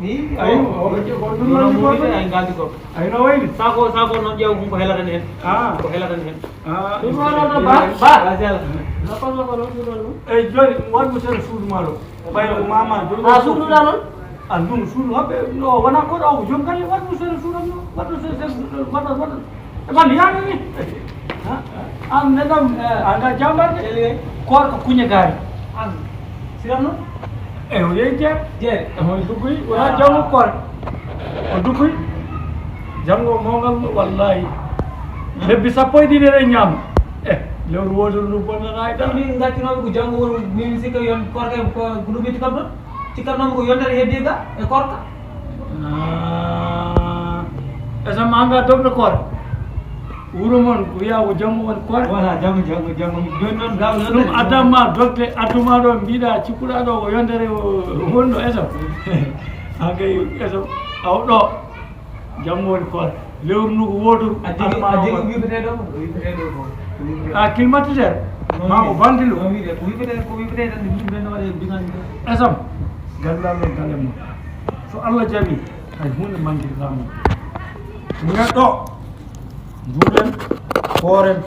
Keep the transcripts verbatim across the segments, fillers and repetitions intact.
Ni, ayi, o, o, o, ɗum ɗum noon ɗum ɗum ay ngaldi ko. Ay no wayni. Sako, sako noon ƴeew ko helata ni hen. Ah. Ko helata ni hen. Ah, ɗum ɗum ɗum ɗum ba, ba. Ba jala. No ko no ko ɗum ɗum ɗum. Eyi, jooni, waɗ mo seeɗa suudu maa ɗo. Ɓayde ko mama ɗum. Ah, suudu ɗa noon? Ah, ɗum suudu haɓɓe, no wona ko ɗo, ko joom galle, waɗ mo seeɗa suudu am ɗo. Waɗ mo seeɗa, seeɗa, waɗ, waɗ. E man yaani ni. Ha? An neɗɗo, eh, an ga jambar de. Ele. Koor ko kuñe gaari. An. Siram no? E o yehi jeer. Jeer. E hono dugguy, wona janngo koor. O dugguy. Janngo mawgal, wallahi. Lebbi sappo e ɗiɗi eɗen ñaama. Eh, lewru wootoru ndu bonnata e dara. Min ngattinooɓe ko janngo woni, min sikka yon koor kay ko guluɓe tikam ɗon. Tikam ɗon ko yontere heddi ga e koorka. Ah. E sama anga dogde koor. Wuro mon ko wiya ko janngo woni koor. Voilà, janngo, janngo, janngo. Jooni noon gaaw noon. Ɗum addan ma dogde, adduma ɗo mbiɗa cikkuɗa ɗo ko yontere o, o wonno e sam. Haa kay eso aw ɗo. Janngo woni koor. Lewru ndu ko wootoru. A jegi, a jegi wiɓeteeɗo ko, wiɓeteeɗo ko, wiɓeteeɗo. A climatiseur? Ma ko ventilo? No wiide, ko wiɓetee, ko wiɓetee tan, wiɓetee no waɗee binani. Esam, gallal e galle mum. So Allah jaɓi, hay huunde manquirtaa mo. Neɗɗo, njuulen, kooren.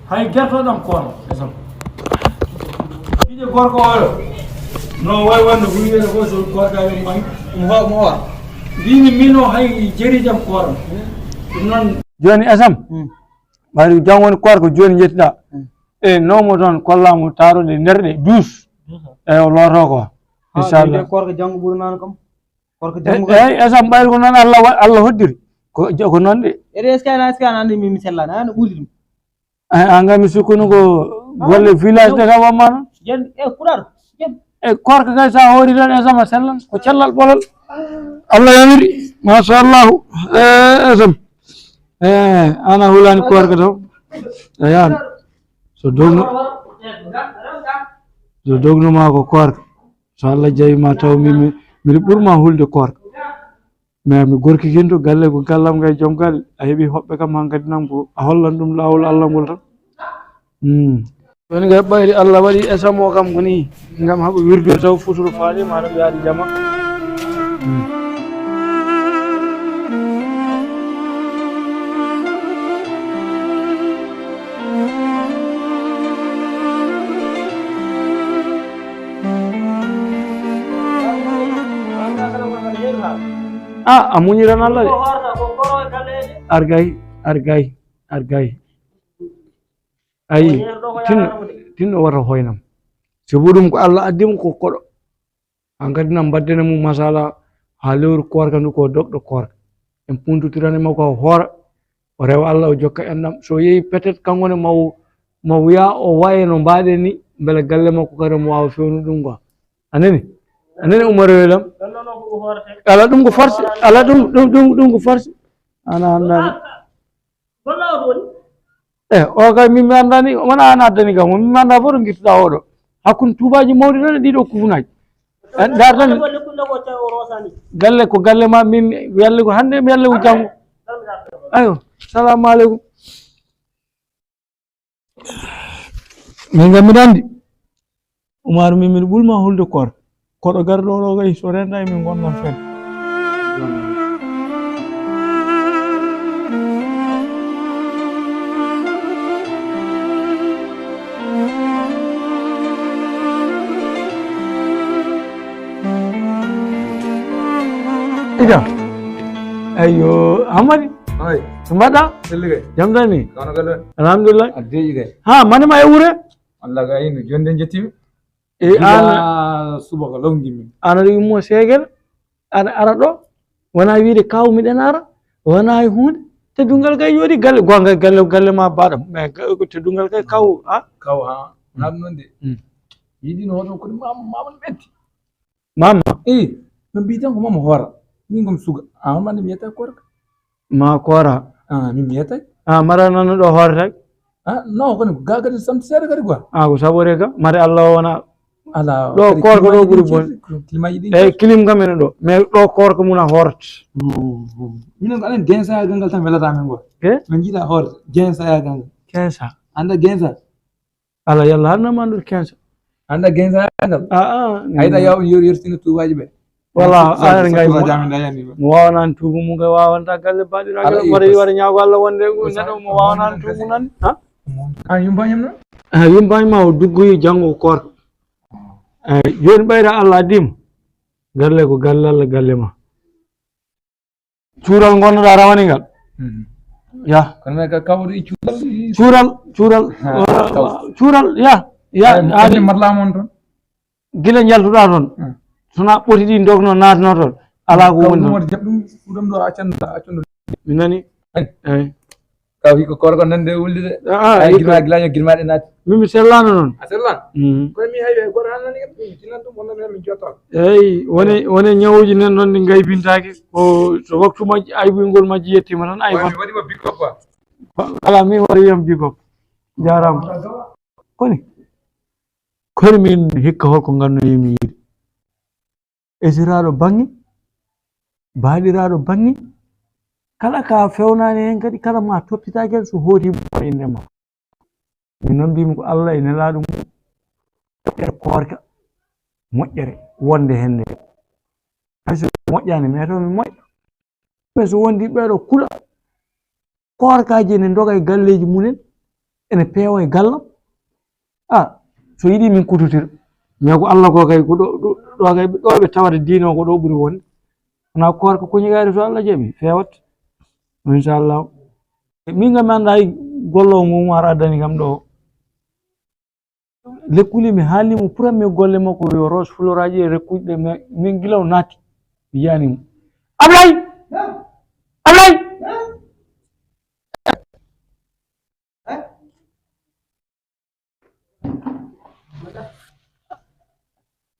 Hay gertoɗam koor, esam. Ɓiɗɗo gorko oyo. No way wonde ko wiyete ko so koor ka yo mo, mo ho-, mo hoor. Mbimi min o hay jeri jam koor. Ɗum noon. Jooni esam. Hmm. Ɓayri janngo woni koor ko jooni njettuɗa. Hmm. E nawmo toon kollamo taroɗe nder ɗe douze. Douze. E o looto ko. Ha, inchallah. Koor ko janngo ɓuri naan kam. Koor ko janngo. E, e esam ɓayri ko noon Allah wa-, Allah hoddiri. Ko, ko noon de. Ede est-ce que ana, est-ce que ana andi mi, mi sellani, ana ɓuri ɗum. Ay, an kam mi sukkunu ko golle village de kam wamma noon. Yen, e kuɗar, yen. E koorka kay sa hoori tan e sama sellan, ko cellal ɓolal. Allah yamiri, machallahu. E, e sam. E, ana hulani koorka taw. A yaani. So dogno, so dogno ma ko koorka. So Allah jawi ma taw mi, mi, miɗo ɓurma hulde koorka. Mais mi gorki kinto galle ko gallam kay joom galle. A heɓi hoɓɓe kam hankadi nam ko a hollan ɗum laawol Allah ngol tan. Hmm. Woni kay ɓayri Allah waɗi esamo kam ko ni. Ngam haɓa wirdude taw futuro faade ma ɗum yaade jama. Hmm. Ah, a muñiran Allah de. Argay, argay, argay. Ayi, tinno, tinno wata hoynam. Sibu ɗum ko Allah addi mo ko koɗo. Hankadi na mbaddene mum masala ha lewru koorka ndu ko dogɗo koorka. En puntotirani makko o hoora. O rewa Allah o jokka enɗam. So yehi peut-être kanko ne maw, maw wiya o waye no mbaɗen ni, mbele galle makko kadi mo wawa fewnu ɗum quoi. A nani? A nani Umar welam? Ala ɗum ko farce, ala ɗum, ɗum, ɗum, ɗum ko farce. Ana andani. E, o kay min mi anndani, wona an addani kam, min mi annda fof to ngittuɗa oɗo. Hakkunde tuubaaji mawɗi ɗon e ɗiɗo kufunaji. E, ndar tan, galle ko galle ma, min yalle ko hannde, mi yalle ko janngo. Ayo, salamu aleykum. Min kam miɗa anndi. Umar, min miɗo ɓulma hulde koor. Koɗo garɗo ɗo kay, so renda e min ngonɗon fedde. Ida. Ayo, Amadi. Ay. Ko mbaɗɗa? Selli kay. Jam tan ni? Kono kala. Alhamdulillah. A deeƴi kay. Ha, mani ma e wure? Allah kay, no jonde jettiɓe. E an subaka longimi. An aɗa yummo seegel, aɗa ara ɗo, wona wiide kaw miɗen ara, wona e hunde. Teddungal kay yooɗi galle, gonga galle, galle ma baɗam. Mais ga-, ko teddungal kay kaw, ha? Kaw, ha. Wona ɗum noon de. Mm. Yiɗino hoto ko mama, mama no ɓetti. Mama? Eh, no mbi tan ko mama hoora. Min kom suga. A on mande mi yetta korka. Ma koora. Ah, min mi yettay. Ah, mara nana ɗo hoore tagi. Ah, non, kono ga kadi samti seeɗa kadi quoi. Ah, ko saɓore ga, mari Allah o wona. Ala, ɗo kadi koorka ɗo ɓuri bonde. Climat ji ɗi. Eyyi, clim kam ene ɗo. Mais ɗo koorka mum a hoorata. Mm, mm. Minen ko aɗen gensa gangal tan welata men quoi. Eh? Min jiiɗa hoorde gensa gangal. Gensa. Anda gensa? Ala yalla har nam anndude quinze. Anda quinze ans ngal? Ah, ah. Hayda yaw yor yortino tuubaaji ɓe. Wala, aɗa ngay mo wawanani tuubu mum kay wawanta galle baɗiragal. Wara wara ñaago Allah wonde neɗɗo mo wawanani tuubu nan. Ha? A yumbañam na? A yumbañ ma o duggoyi janngo ko koorka. Eyyi, joni ɓayra Allah addim. Galle ko galle Allah, galle ma. Cuural ngonnoɗaa rawane ngal. Mhm. Ya. Kono men ka kawri cuural. Cuural, cuural. Ha, uh, kaw. Cuural, ya. Ya, ay, adi. Marla mon ton. Gila njaltuɗaa ton. Hmm. Sona ɓoti ɗi dogno naatno ton. Ala ko woni ton. Kaw ɗum wata jaɓ ɗum, ɗum ɗo accan, accan ɗum. Mi nani. Ay. Ay. Kaw hikka koorko nande wulde de. Ah, ah, ay, hikka. Girma, gila, girma de naati. Min mi sellano noon. A sellan? Mhm. Koye mi hay, hay goto hannani kam, min tinan ɗum, wonno mi, min jotta. Eyyi, wone, wone ñawuji nen noon ɗi ngaybintaake. Ko so waktu majji, aybuyngol majji yettima tan, ayban. Waɗi, waɗi ma big up quoi. Ala, min waɗi yam big up. Jarama. Koni? Koni min hikka holko gannoyimi yiide? esiraaɗo baŋŋe, baaɗiraaɗo baŋŋe, kala ka fewnaani heen kadi, kala ma toppitaaki heen, so hooti mo e innde ma. Min noon mbiymi ko Allah e nelaaɗo mum, moƴƴere koorka, moƴƴere wonde heen nde. Hay so moƴƴaani, mais to mi moƴƴa. Mais so wondi ɓeeɗo kula, koorkaaji ene ndoga e galleeji mumen, ene peewa e gallam. A, so yiɗi min kutotir. Mais ko Allah ko kay, ko ɗo, ɗo, ɗo kay, ɗo ɓe tawata diine o ko ɗo ɓuri wonde. Wona koorka kuñigaari, so Allah jaɓi, feewat. Inchallah. Min kam mi annda hay gollowo ngu Umar addani kam ɗo. Lekkuli mi haalni mo premier golle makko, yo Roos Fuloraaji e lekkuji ɗe, mais min gila o naati, mi yiyani mo. Ablay! Ablay!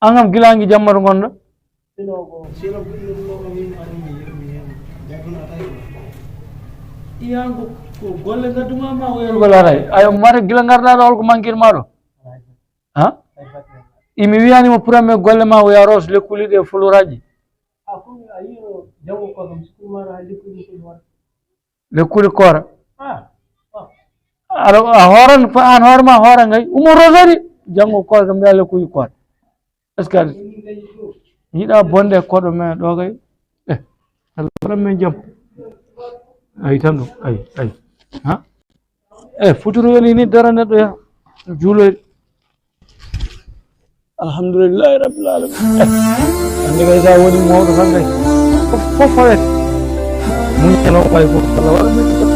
An kam gila angi jamma to ngonɗo? Iyan ko, ko golle ngadduma ma o yen golle aray. Ayo, mata gila ngarɗa ɗo, holko mankir ma ɗo? Ha? Imi wiyani mo premier golle ma o ya Roos lekkuli ɗe Fuloraaji. Lekkuɗe koora. Aɗa a hooran fa an hoore ma hoora ngay. Umo rosori. Janngo koora kam mbiya lekkuɗe koora. Est-ce que yiɗa bonde koɗo men ɗo kay? Eh, Allah waɗan men jam. Ay tan ɗo, ay, ay. Ha? Eh, futuro woni ni dara neɗɗo ya. Juuloyde. Alhamdulillahi rabbil alamin. Eh, ande kay sa woni mawɗo tan kay. Fof, fof fawete. Mun tan o kay fof. Allah waɗan men.